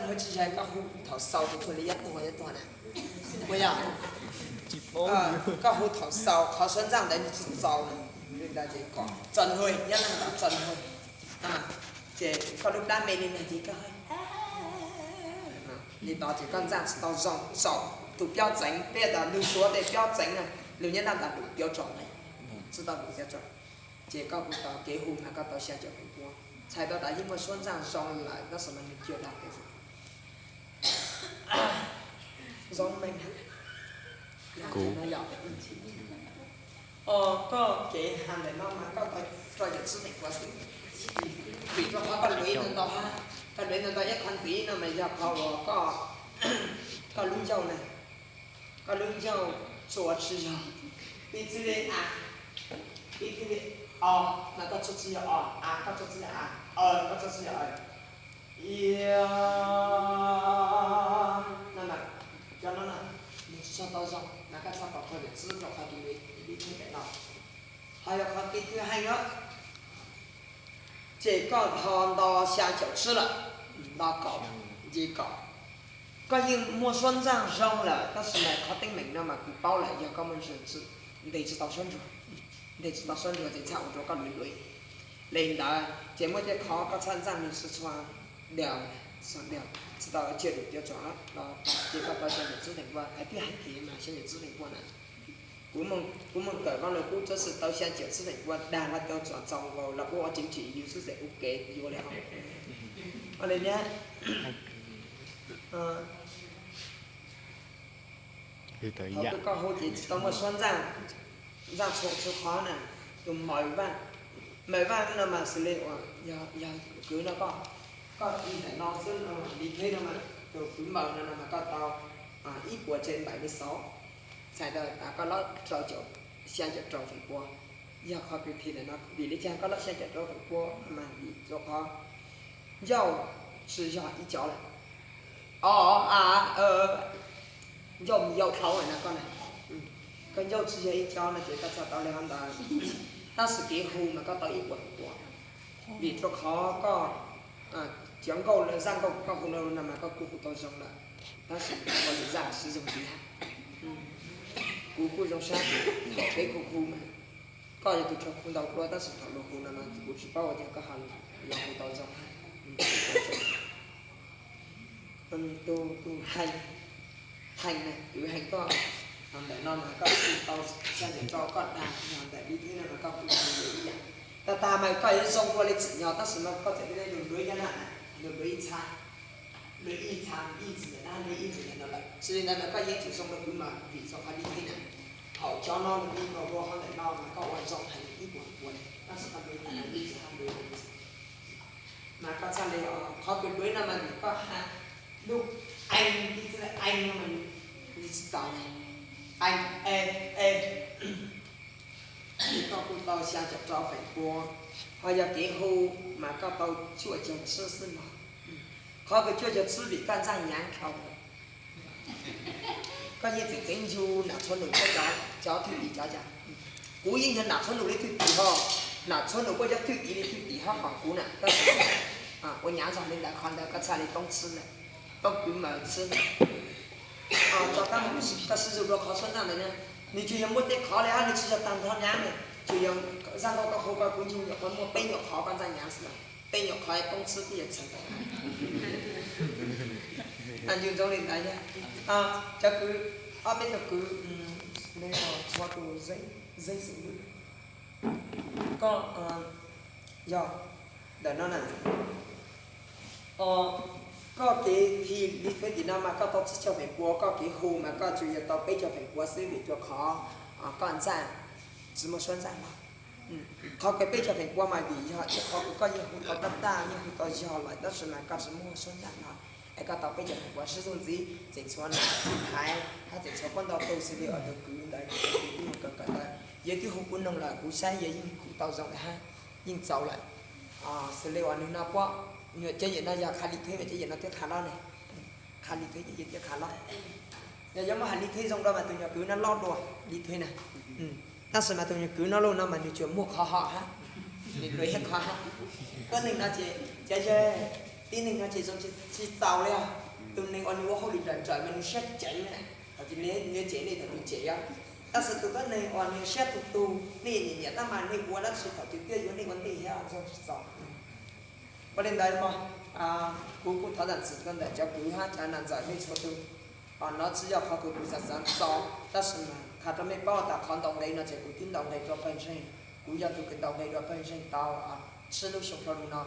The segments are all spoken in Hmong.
Hu tsis yog koj hu thaum xaus tus thuam li yab tuag yab tuag na. Ua yog koj hu thaum xaus qhov suab ntxaj ntawd nws tsis txaus na. Li ntawd ces kom txo nhuaj, nyob no kom txo nhuaj. Ces koj lub plab me li no ces koj li no ces koj ntxaj tsis tau zoo saum tus plaub txeev, peb tas lug suav tej plaub txeev na, lug nyob ntaj tas lub plaub tsoom na, tsis tau lub plaub tsoom. Ces koj kuj tau kev hu mas koj tau xya caum feem pua. Txhais tau tas yeej muaj suab ntxaj zoo lawm tab sis mas nws cia dag kev zoo meej. Koj kev ha ntawm no mas koj tau rau caum tsib feem pua xwb. Vim rau qhov koj luv ntau ntau ha, koj luv ntau ntau ib qho ntxiv no mas yog qhov uas koj lub ncauj na, koj lub ncauj tsuas tsis yog ib txij li a, ib txij li o, mas koj tsuas tsis yog o a, koj tsuas tsis yog a, koj tsuas tsis yog a. Ia, no mas cov no na, nws tsis tshua tau zoo, mas koj txhob pom qhov yam xwb rau qhov tus li li thwj pem no. Ho yog qhov kev thwj heev na, ces koj ho nto xya caum tsib lawm, nto kaum, nce kaum. Koj yeej muaj suab ntxaj zoo lawm tab sis mas qhov teeb meem no mas kuv paub lawm yog koj muaj ntsis ntes tsis tau suab ntsuag, ntes tsis tau suab ntsuag ces txhaj ua rau koj luv luv. Li ntawd ces muaj tej qhov koj txhaj ntxaj nws tsis tshua daus, tsis tshua daus, tsis tau cia lub plaub tsoom no, ces koj tau xya caum tsib feem pua, hais tias hais tias mas xya caum tsib feem pua na. Kuv moog kawm vaaj lug kub txob xwm tau xya caum tsib feem pua dag lawm, tau txom txaus nkaus los kuv ua tseem tsim yus xwb xwb ua kev yuav li os. Ua li na, thaum koj hu ces tsis tau muaj suab ntxaj, ntxaj txhua txhua qhov na, tus maws vaj, maws vaj no mas xws li uas yog kwv no koj, koj ntawm no xwb no, li theb no mas tus kwv maws no no mas koj tau ib puas tseg npaim li xauv, txhais tau tas koj loj rau caum, xya caum rau feem pua. Yog qhov kwv thim ntawm no vim li cas koj loj xya caum rau feem pua no mas vim rau qhov ncauj tsis yog ib co lawm. O, a, ncauj yau dhau na koj na, koj ncauj tsis yog ib co no ces koj txhaj tau li hov ntawd. Tab sis kev hu mas koj tau ib puas feem pua, vim rau qhov koj cov nkauj zaj nkauj koj hu no no mas koj kuj hu tau zoo lawm, tab sis ua lwm zaj siv zoo ntxiv hab. Kuv kuj zoo sab, thaum peb hu hu mas koj yog tus rog hu ntau dua tab sis thaum luag hu no no kuv tsis paub ua cas koj ho yog hu tau zoo hab. Tus, tus heev, heev na, kwv heev koj, ntawm no mas koj kuj tau xya caum rau koj dag, yog ntawm li theb no mas koj kuj hu ib yam. Tag tag mas koj yuav zoo dua li txwm nyog tab sis no koj txawm luag luv ib yam na, luag luv ib txha, luag ib txha ib txwm na, luag ib txwm na lawm. Tsis li ntawd mas koj yeej tseem zoo dua kwv mas vim rau qhov li theb na. Thaum cov no nws ua dua qhov ntawm no mas koj ua zoo heev ib puas puas li, tab sis koj luv ib txwm hab luv mas koj txhaj li, qhov kwv luv no mas vim koj ha lub ees, ib txwm ees no mas nws tsis txaus na, ees, e, e. Koj kuj tau xya caum rau feem pua, ho yog kev hu mas koj tau cuaj caum tsib xwb mog. Qhov kws cuaj caum tsib vim koj ntxaj nyaav dhau. Koj yeej tseem tseev ncu Nam Txhua Num cov, cov thwj tim cov cas. Kuv yeej yog Nam Txhua Num li thwj tim ho, Nam Txhua Num kuj yog thwj tim li thwj tim hab qhov kuv na, tab sis ua nyaav zog li ntawd qhov ntawd koj txhaj li poob tsib na, poob kwv maws tsib na. Koj sib zug dua qhov suab ntxaj ntawd na, nws tsuas yog muaj tej qhov li hab nws tsis yog tag nrho nyaav ne, tsuas yog zaj nkauj koj hu koj kuv ncu nyuam qhuav muaj peb nyuam qhov koj ntxaj nyaav xwb, peb nyuam qhov poob tsib twb yog txhais tau. Ncu ntsoov li ntawd, cov kwv, ob peb tug kwv, txhua tus zeej xwm, koj yog ntawm no na, koj kev thi li theb tim no mas koj tau tsib caug feem pua, koj kev hu mas koj tsuas yog tau peb caug feem pua xwb vim rau qhov koj ntxaj tsis muaj suab ntxaj no. Qhov kws peb caug feem pua mas vim yog ib qhov kws koj yeej hu tau tab tag, yeej hu tau yog lawm tab sis mas koj tsis muaj suab ntxaj no, es koj tau peb caug feem pua sib zug ntxiv tseem txhua nam txhua thaiv hab tseem txhua puab ntau tug xws li uas tus kwv ntawd, tus kwv tij mus kawm kawm ntawd, yawg twb hu kuv noog lawm kuv saib yawg yeej hu tau zoo lawm hab, yeej txaus lawm. Xws li uas nws no puab, nyuam cov yawm no yog qha li theb, nyuam cov yawm no twb qha loj ne, qha li theb ces yawg twb qha loj. Yog yuav muab hais li theb zoo dua mas tus nyuam kwv no loj dua li theb na, tab sis mas tus nyuam kwv no lauj no mas nws tsuas muaj qhov hom hab, nws luag ib qho hab. Koj neeg no ces cov yawg Tib neeg no ces zoo tsis txaus li os. Tus neeg uas nws ua hauj lwm nrawm nrawm mas nws siab ceev na, thaum ces nws yuav cem nej thaum nws cem os. Tab sis tus tuab neeg uas nws siab tus tus, nej nyiam nyiam tab mas nej ua dab tsi thaum twg twb yuav nej ua ntej thiab zoo tsis txaus. Ua li ntawd mas, kuv kuj thov zam txim rau ntawm cov kwv hab cov nam ntxawm nej txhua tus. Qhov no tsis yog qhov kuv xav xav txo, tab sis mas qha rau mej paub tas qhov ntaus nqe no ces kuv twb ntaus nqe rau pawg ntseeg. Kuv yog tus kws ntaus nqe rau pawg ntseeg tau tsib lub xyoo dhau los no.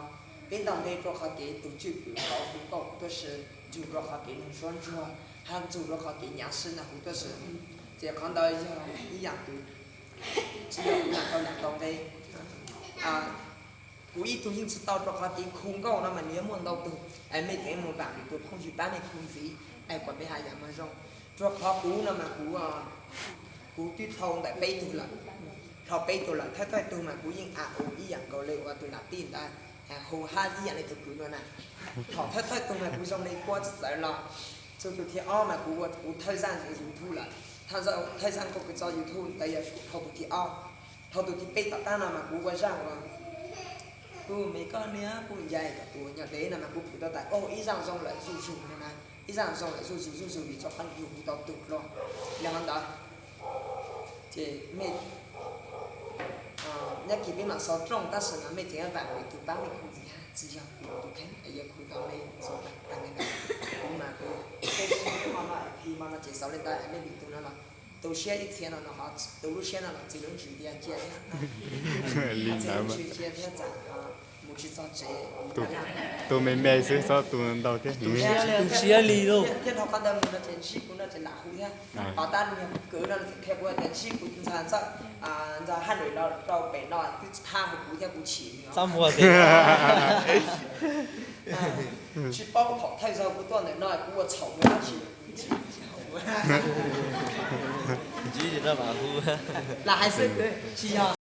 Peb ntaus nqe rau qhov kev tus cwj pwm qhov hu nkauj huv tuaj si, ntsug rau qhov kev noog suab ntsuag, hab ntsug rau qhov kev nyav sib nag huv tuaj si. Ces qhov ntawd yog ib yaam kws tsis yog kuv tau lam ntaus nqe. Kuv ib tug yeej tsis tau rau qhov kev khu nkauj no mas nws yuav muaj ntau tug, es mej tseem mus vaam lwm tus phooj ywg pab mej khu ntxiv, es kom peb haj yaam moog zoo. Rua qhov kuv no mas kuv, kuv twb dhau ntawm peb tug lawm, dhau peb tug lawm, thawj thawj tug mas kuv yeej a u ib yaam nkaus le uas tus nam tij ntawd hu hab ib yaam le tus kwv no na. Thaum thawj thawj tug mas kuv zoo le kuab txawv txawv los, txug tus thib ob mas kuv ua kuv thawj zaj YouTube lawm, thawj zaj nkauj kws tso YouTube ntawd yog dhau tus thib ob. Dhau tus thib peb tom qab no mas kuv ua zaj uas kuv me koj niam kuv ncaim kom tus nyob deb no mas kuv pum tau tas ib zaj zoo lawm zuj zug no na, ib zaj zoo lawm zuj zug zuj zug vim rua qhov nws yug kuv tau tug dlua. Yog qhov ntawd ces mej, nyob kis peb mam xaus rooj tab sis no mej tseem vaam lwm tus pab mej khu ntxiv hab tsis yog kuv tus kheej es yuav khu tau mej zoo tag li ntawd. Kuv mas kuv teb sib hmo no es phi hmo no ces xaus li ntawd es mej lwm tus no los tu siab ib txhia no no ho tu lub siab no los txi lub ntsws tiag cia thiab, txi lub ntsws cia thiab txam mus tsis txog tsev. Tu me me xwb txhob tu ntau thiab. Tu siab li lauj. Thiab dhau qhov ntawd mus no ces ntsib kuv no ces lam hu thiab. Qhov tab niag kwv no qhia kuv tias ntsib kuv ntxhais Ntxawg, Ntxawg Haj Nuim no rau pem no twb tsis tau hu kuv thiab kuv chim. Txhob muag tias tsis paub thaum thawj zaug kuv tuaj ntawm no kuv ua txhaum mus dab tsi. Ntsib tsis tau mam hu. Lam hais xwb, tsis yog.